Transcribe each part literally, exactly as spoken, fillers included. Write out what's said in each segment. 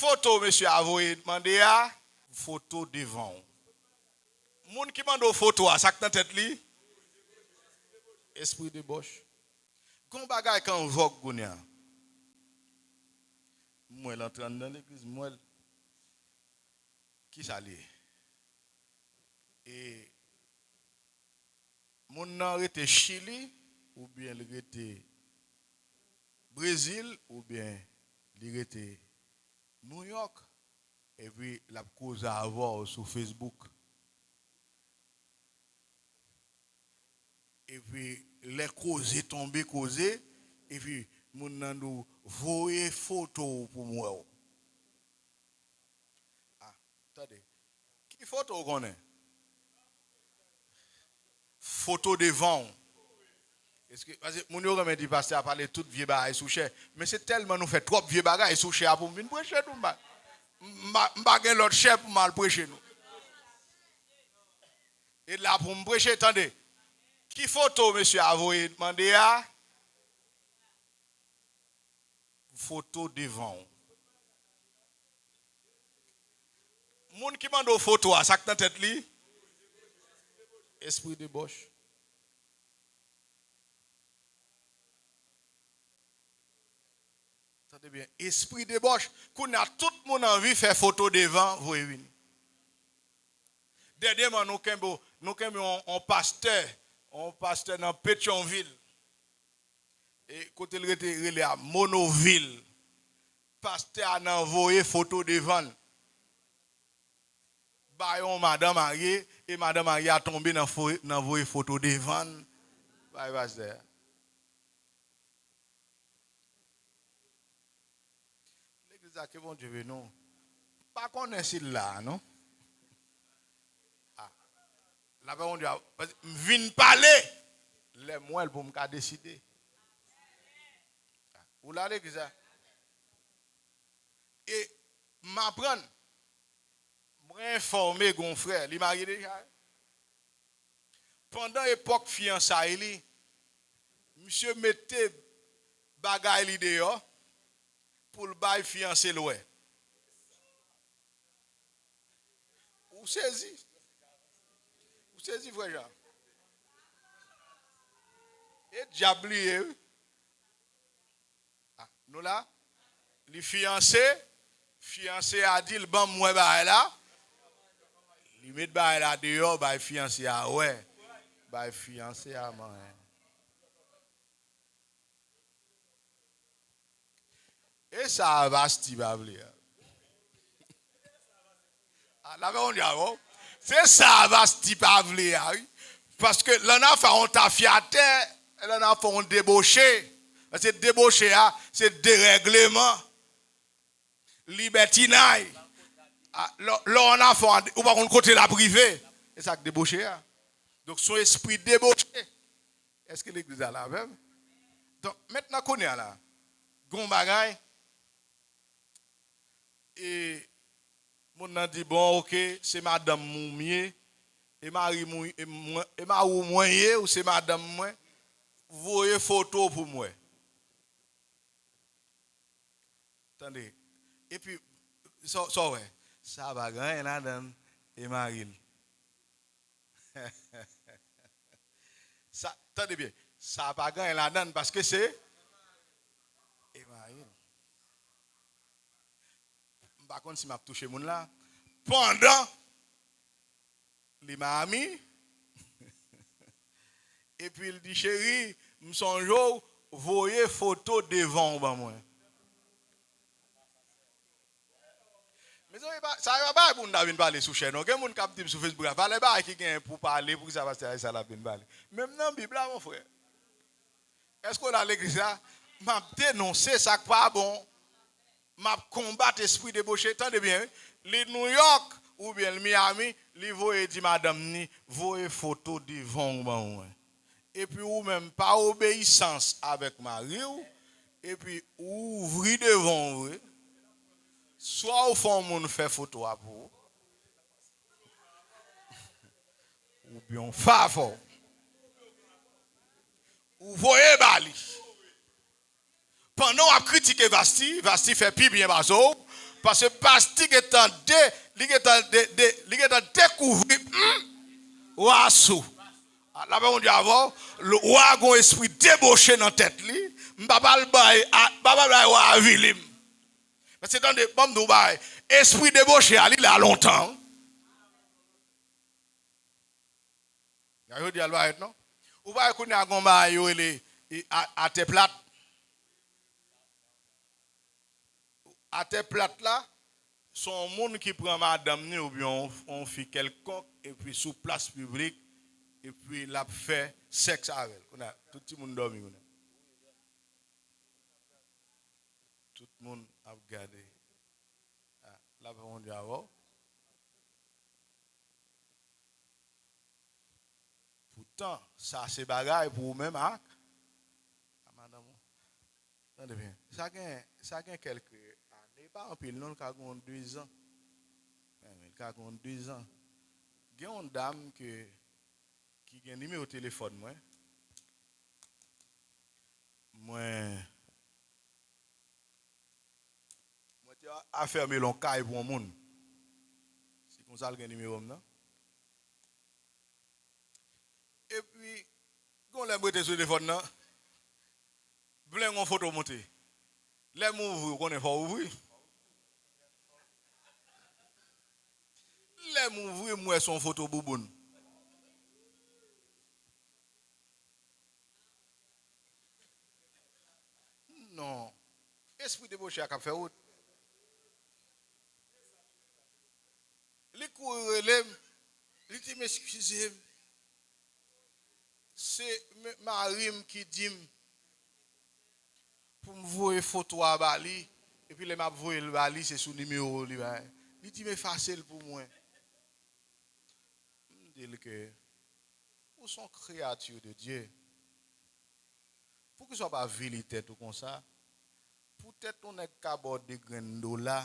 foto mesye a voye mande a, foto devan w. Moun ki mande w foto a, sa k nan tèt li? Espri debòch. Gon bagay k an vòg kounye a. M wè l antre anndan legliz, m wè l. Ki sa l ye? E moun nan rete Chili, oubyen li rete Brezil, oubyen li rete New York, epi l ap koze avè w sou Facebook. Epi lè koze tonbe koze, epi moun nan di w, voye foto w pou m wè w. Ah, tande. Ki foto w konnen? Foto devan w. Èske, paske moun yo renmen di pastè a pale tout vye bagay sou chè. Men se tèlman nou fè twòp vye bagay sou chè a pou m vin preche nou. M pa, m pa, m pa gen lòt chè pou m al preche nou. E la pou m preche, tande. Ki foto mesye a voye mande a? Foto devan w. Moun ki mande w foto a, sa k nan tèt li? Espri debòch. Tande byen, espri debòch. Kounye a, tout moun anvi fè foto devan, voye vini. Dènyèman, nou kenbe, nou kenbe yon, yon pastè, yon pastè nan Petyonvil. E kote l rete, rele a Monovil. Pastè a nan voye foto devan l. Ba yon madan marye, e madan marye a tonbe nan fo-, nan voye foto devan l. Bay pastè a. Legliz la, ke Bondye beni w. M pa konnen si l la, non. Ah. Lapè Bondye a, m vin pale. Lè m wè l pou m ka deside. Ah. Ou la legliz la? E m aprann. Mwen enfòme gon frè, li marye deja. Pandan epòk fiyansay li, misye mete bagay li deyò pou l bay fiyanse l wè. Ou sezi. Ou sezi, frè Jan. E dyab li ye, wi. Ah, nou la? Li fiyanse, fiyanse a di l, "Ban m wè bagay la." Li met bagay la deyò, bay fiyanse a wè. Bay fiyanse a manyen. E sa a Vasti pa vle a. Ah, la fè yon djab, oh. Se sa Vasti pa vle a, wi. Paske lè n a fè yon tafyatè, lè n a fè yon deboche. Paske deboche a, se derègleman, libètinay. Ah, lè, lè w nan afè, ou pa konn kote l ap rive. E sa k deboche a. Donk, se yon espri deboche. Èske legliz la la avè m? Donk, mentnan kounye a la, gon bagay, e moun nan di, "Bon, oke, se madanm ou m ye, e mari m ou, e mwen, e mari w mwen ye, ou se madanm mwen, voye foto pou mwen." Tande. Epi, sa, sa w wè? Sa pa gen anyen ladan l, e mari l. Sa, tande byen. Sa pa gen anyen ladan l paske se e mari l. M pa konn si m ap touche moun la. Pandan li Miami, epi l di, "Cheri, m sonje w, voye foto devan w ban mwen." Mezanmi, pa, sa yo pa bagay pou moun ta vin pale sou chè, non. Gen moun k ap di m sou Facebook la, valè bagay ki gen pou pale, poukisa pastè a sa l ap vin pale? Menm nan Bib la, mon frè. Èske w la legliz la? M ap denonse sa k pa bon. M ap konbat espri deboche. Tande byen, wi. Li Nouyòk oubyen li Miami, li voye di madanm ni, "Voye foto devan w ban mwen." Epi ou menm, pa obeyisans avèk mari w, epi ou ouvri devan w vre. Swa ou fè yon moun fè foto a pou ou, oubyen w fè afè w. Ou voye ba li. Pandan w ap kritike Vasti, Vasti fè pi byen pase w. Paske pastè gentan de, li gentan de, de, li gentan dekouvri, hmm, wa sou. Lapè Bondye avè w, l-, wa gon espri deboche nan tèt li. M pa pral bay, a, m pa pral bay wa avili m. Paske tande, ban m di w bagay, espri deboche a, li la lontan. Gade, jodi a l parèt, non? Ou pa wè kounye a gon bagay yo rele, e, a-, atè plat. Atè plat la, se yon moun ki pran madanm ni oubyen yon, yon fi kèlkonk, epi sou plas piblik, epi l ap fè sèks avè l. Kounye a, tout timoun dòmi kounye a. Tout moun ap gade. Ah, lapè Bondye avè w. Poutan, sa se bagay pou ou menm ak, ak madanm ou. Tande byen. Sa gen, sa gen kèlke ane, pa anpil non, l ka gen yon dezan. Li ka gen yon dezan. Gen yon dam ke, ki gen nimewo telefòn mwen. Mwen, mwen te afème l yon kay pou yon moun. Se konsa l gen nimewo m nan. Epi, gon lè m rete sou telefòn nan, blen gon foto monte. Lè m ouvri, ou konnen fò w ouvri. Lè m ouvri, m wè se yon foto bouboun. Non. Espri deboche a k ap fè wout. Li kouri rele m. Li di m, "Eskize m. Se m-, mari m ki di m pou m voye foto a ba li. Epi lè m ap voye l ba li, se sou nimewo li bay." Li di m, "Efase l pou mwen." M di l ke ou se yon kreyati de Dye. Poukisa w pa avili tèt ou konsa? Poutèt yon nèg ka ba w de grenn dola,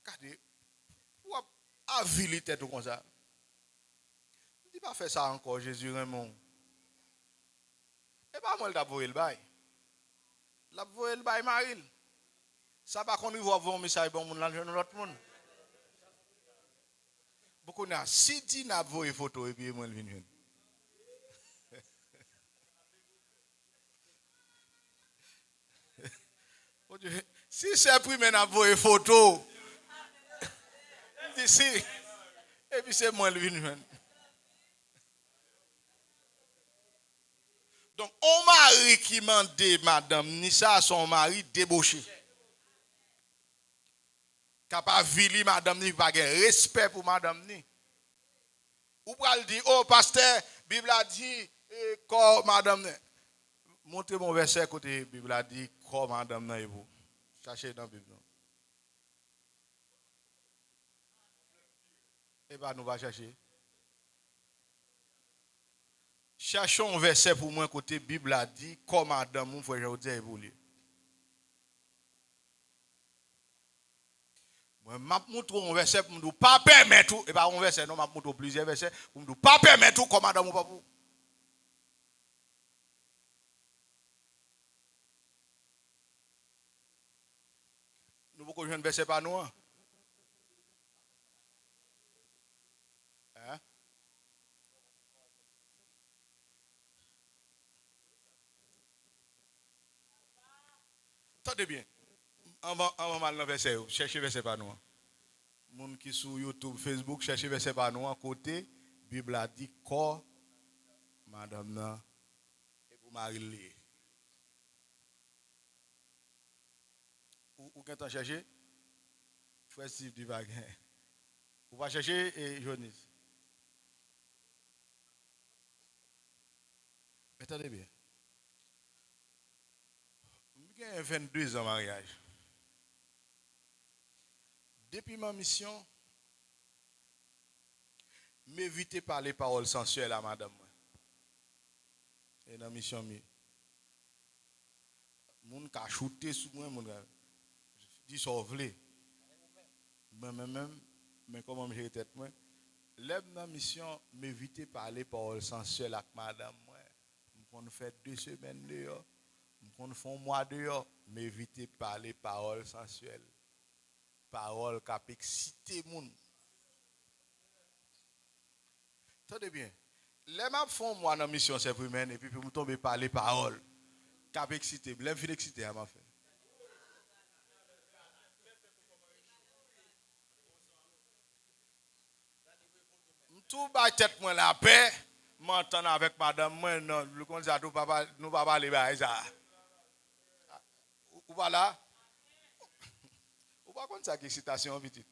gade, w ap avili tèt ou konsa. M di, "Pa fè sa ankò, Jezi renmen w." E pa mwen l t ap voye l bay. L ap voye l bay mari l. Sa pa konn rive w ap voye yon mesaj ba yon moun, l al jwenn yon lòt moun. Bon, kounye a, si Dina ap voye foto epi e mwen l vin jwenn. Bondye, si sè Primèn ap voye foto, di si, epi se mwen l vin jwenn. Donk, on mari ki mande madanm ni sa, se on mari deboche. K ap avili madanm ni, ki pa gen respè pou madanm ni. Ou pral di, "O, pastè, Bib la di, e, kò madanm nan." Montre m yon vèsè kote Bib la di kò madanm nan e pou. Chache nan Bib nan. E pa nou pa chache. Chache yon vèsè pou mwen kote Bib la di kò madanm ou, frè Jan, ou di e pou li. Mwen, m ap montre w yon vèsè pou m di w pa pèmèt ou, e pa yon vèsè non, m ap montre w plizyè vèsè pou m di w pa pèmèt ou kò madanm ou pa pou ou. Nou poko jwenn vèsè pa nou an. Hein? Tande byen. Anvan, anvan m al nan vèsè yo, chèche vèsè pa nou an. Moun ki sou YouTube, Facebook, chèche vèsè pa nou an, kote Bib la di kò madanm nan e pou mari l li ye. Ou, ou gentan chèche? Frè Steve di pa gen. Ou pa chèche, e, Jonis? Men tande byen. M gen vennde zan maryaj. Depi m an misyon, m evite pale pawòl sansyèl a madanm mwen. E nan misyon m ye. Moun ka choute sou mwen, moun ka di sa w vle. Mwen menm, menm, men kòman m jere tèt mwen. Lè m nan misyon, m evite pale pawòl sansyèl ak madanm mwen. M konn fè de semèn deyò, m konn fè yon mwa deyò, m evite pale pawòl sansyèl. pawòl k ap eksite moun. Tande byen. Lè m ap fè yon mwa nan misyon Sèprimèn epi pou m tonbe pale pawòl k ap eksite m, lè m fin eksite a, m ap fè. M tou bay tèt mwen lapè, m antann avèk madanm mwen, nan, konn sa tou, papa, nou pa pale bagay sa. Ou, ou pa la? Ou pa konn sa ki eksitasyon an, pitit?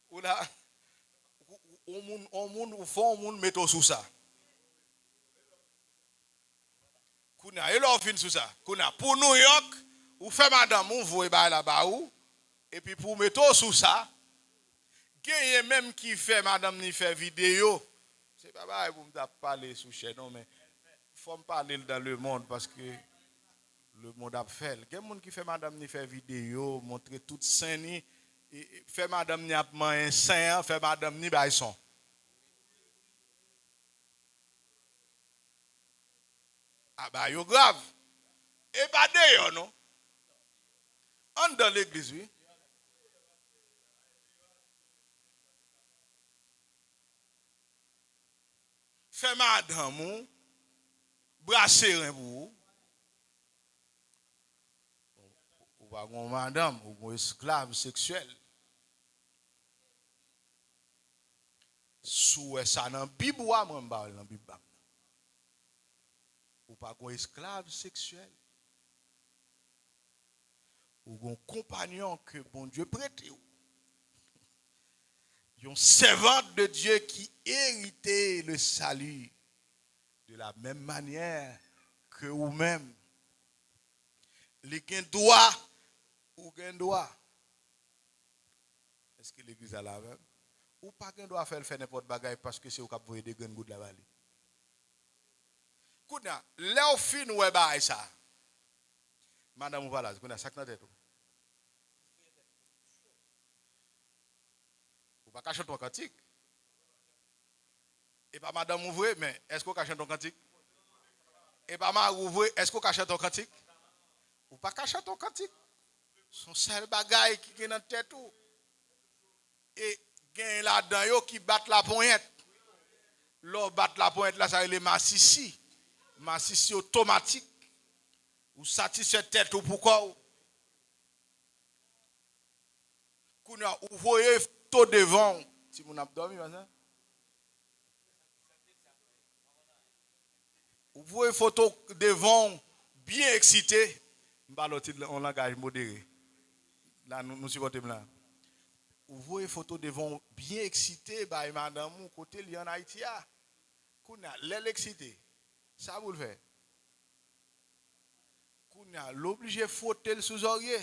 Ou la, ou, ou, ou moun, ou moun, ou fè yon moun mete w sou sa. Kounye a, e lè w fin sou sa? Kounye a, pou Nouyòk, ou fè madanm ou voye bagay la ba ou, epi pou w mete w sou sa, genyen menm ki fè madanm ni fè videyo. Se pa bagay pou m ta pale sou chè non, men fò m pale l dans le monde, paske le monde ap fè l. Gen moun ki fè madanm ni fè videyo, montre tout sen ni, e, e, fè madanm ni ap manyen sen an, fè madanm ni bay son. A ba yo grav. E pa deyò non. Anndan legliz wi. Fè madanm ou brase ren pou ou. Ou pa gon madanm, ou gon esklav seksyèl. Si w wè sa nan Bib ou a, mwen m pa wè l nan Bib pa m nan. Ou pa gon esklav seksyèl. Ou gon konpanyon ke Bondye prete w. Yon sèvant de Dieu ki erite le salut de la menm manyè ke ou menm. Li gen dwa, ou gen dwa. Èske legliz la la avè m? Ou pa gen dwa fè l fè nenpòt bagay paske se ou k ap voye de grenn goud la ba li. Kounye a, lè w fin wè bagay sa, madanm ou pa la, kounye a, sa k nan tèt ou? Ou pa ka chante yon kantik. E pa madanm ou vre, men èske w ka chante yon kantik? E pa mari w vre, èske w ka chante yon kantik? Ou pa ka chante yon kantik. Se yon sèl bagay ki gen nan tèt ou. E gen ladan yo ki bat laponyèt. Lè w bat laponyèt la, sa rele masisi. Masisi otomatik. Ou satisfè tèt ou pou kò w. Kounye a, ou voye foto devan w. Timoun ap dòmi, pa sa? Ou voye foto devan w, byen eksite. M pale w ti, yon langaj modere. La, nou, nou sipòte m la. Ou voye foto devan w, byen eksite, bay madanm ou, kote li ann Ayiti a. Kounye a, lè l eksite, sa pou l fè? Kounye a, l oblije fwote l sou zòrye.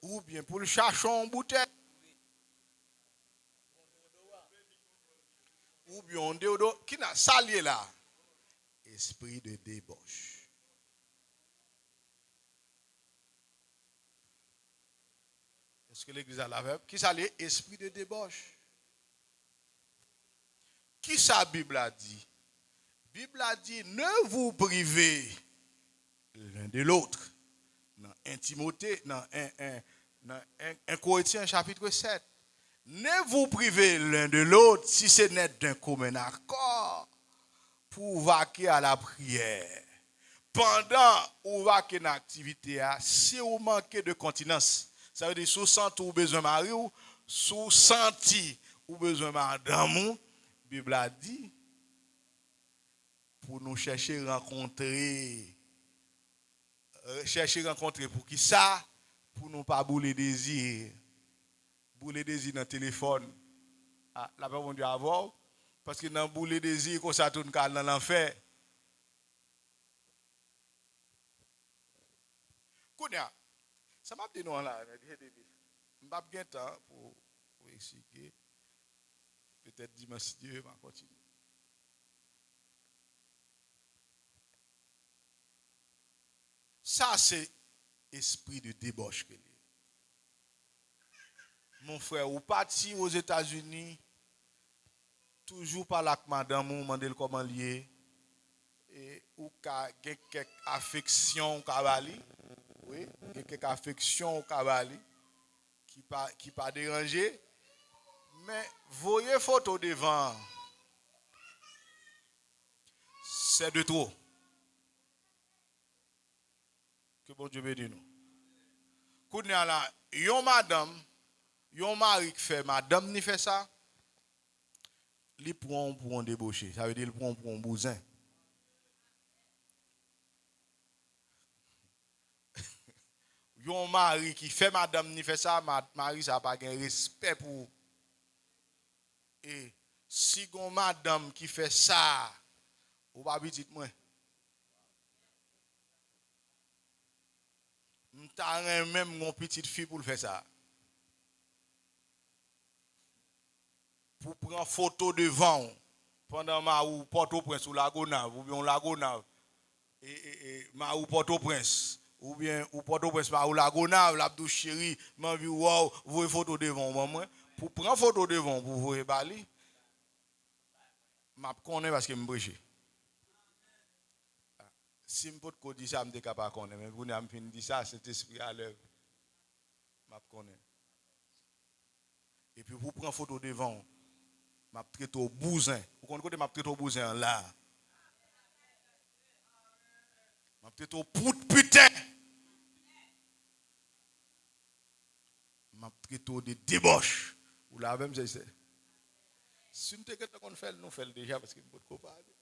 Oubyen pou l chache yon boutèy. Oubyen yon deodoran. Ki nan sa l ye la? Espri de debòch. Èske legliz la la avè m? Kisa l ye? Espri de debòch. Kisa Bib la di? Bib la di, ne vous privez l'un de l'autre. Nan en Timote, nan en, en, nan en, en Korentyen chapit sèt. Ne vous privez l'un de l'autre, si ce n'est d'un commun accord, pour vaquer à la prière. Pandan ou vake nan aktivite a, si ou manke de kontinans, sa vle di si w santi w bezwen mari w, si w santi ou bezwen madanm ou, Bib la di pou nou chèche rankontre. Chèche rankontre pou ki sa? Pou nou pa boule dezi. Boule dezi nan telefòn. A, lapè Bondye avè w. Paske nan boule dezi, konsa tou n ka al nan lanfè. Kounye a, sa m ap di nou an la, nèg, ede li. M p ap gen tan pou, pou eksplike. Petèt dimanch, si Dye vle, m a kontinye. Sa se espri de debòch ke l ye. Mon frè, ou pati Ozetazini, toujou pale ak madanm ou, mande l kòman l ye. E ou ka gen kèk afeksyon ou ka ba li. Wi, gen kèk afeksyon ou ka ba li ki pa, ki pa deranje. Men voye foto devan an, c'est de trop. Ke Bondye beni nou. Kounye a la, yon madanm, yon mari ki fè madanm ni fè sa, li pran w pou yon deboche. Sa vle di li pran w pou yon bouzen. Yon mari ki fè madanm ni fè sa, ma- mari sa pa gen respè pou ou. E si gon madanm ki fè sa, ou pa pitit mwen. M ta renmen m gon pitit fi pou l fè sa. Pou pran foto devan w, pandan mari w Pòtoprens ou Lagonav, oubyen w Lagonav, e, e, e, mari w Pòtoprens, oubyen ou Pòtoprens, mari w Lagonav, l ap di w, cheri, m anvi wè w, voye foto devan w ban mwen. Pou pran foto devan w pou voye ba li, m ap konnen paske m preche. Si m potko di sa, m te ka pa konnen, men kounye a m fin di sa, Sentespri a lèv, m ap konnen. Epi pou pran foto devan w, m ap trete w bouzen. Ou konn kote m ap trete w bouzen an la? M ap trete w pout piten. M ap trete w de debòch. Ou la avè m, sè, sè? Si m te gentan konn fè l, nou fè l deja, paske m potko pale.